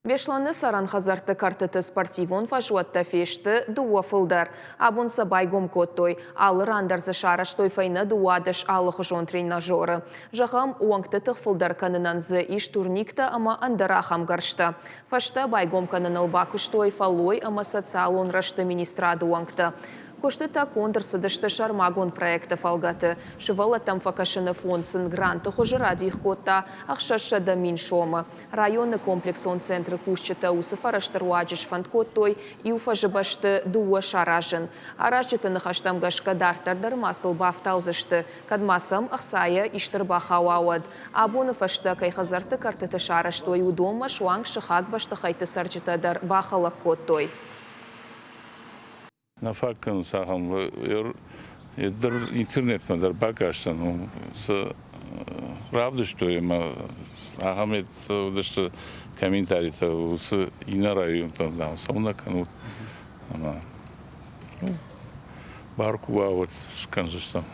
Беслӕны цӕрӕн хӕдзӕртты кӕртыты спортивон фӕзуӕттӕ фесты дыууӕ фылдӕр. Абон сӕ байгом кодтой. Алы ран дӕр дзы сарӕзтой фӕйнӕ 12 алыхуызон тренажеры. Зӕгъӕм, уӕнгты тых фылдӕр кӕнынӕн дзы ис турниктӕ ӕмӕ ӕндӕр ахӕм гӕрзтӕ. Фӕстӕ байгом кӕныныл бакуыстой фӕллой ӕмӕ социалон рӕзты министрады уӕнгтӕ. Куыстытӕ конд ӕрцыдысты сӕрмагонд проекты фӕлгӕты. Сывӕллӕттӕм фӕкӕсыны фонд сын гранты хуызы радих кодта 600 000 сомы. Районы комплексон центры кусджытӕ уыцы фӕрӕзты руаджы сфӕнд кодтой иу фӕзы бӕсты дыууӕ саразын. Аразджыты ныхӕстӕм гӕсгӕ дарддӕр дӕр ма сыл бафтаудзысты, кӕд ма сӕм ӕхцайӕ исты ӕрбахауа, уӕд. Абоны фӕстӕ кӕй хӕдзӕртты кӕртыты сарӕзтой, уыдонмӕ суанг сыхаг бӕстыхӕйтты цӕрджытӕ дӕр бахӕлӕг кодтой. Нӕ фаг кӕнынц ахӕм дӕр интернетмӕ дӕр бакастӕн, уым цы равдыстой ӕмӕ ахӕм уыдысты комментаритӕ уыцы иннӕ районтӕм, дам, цӕуылнӕ кӕнут ӕмӕ бар куы уа, уӕд скӕндзыстӕм.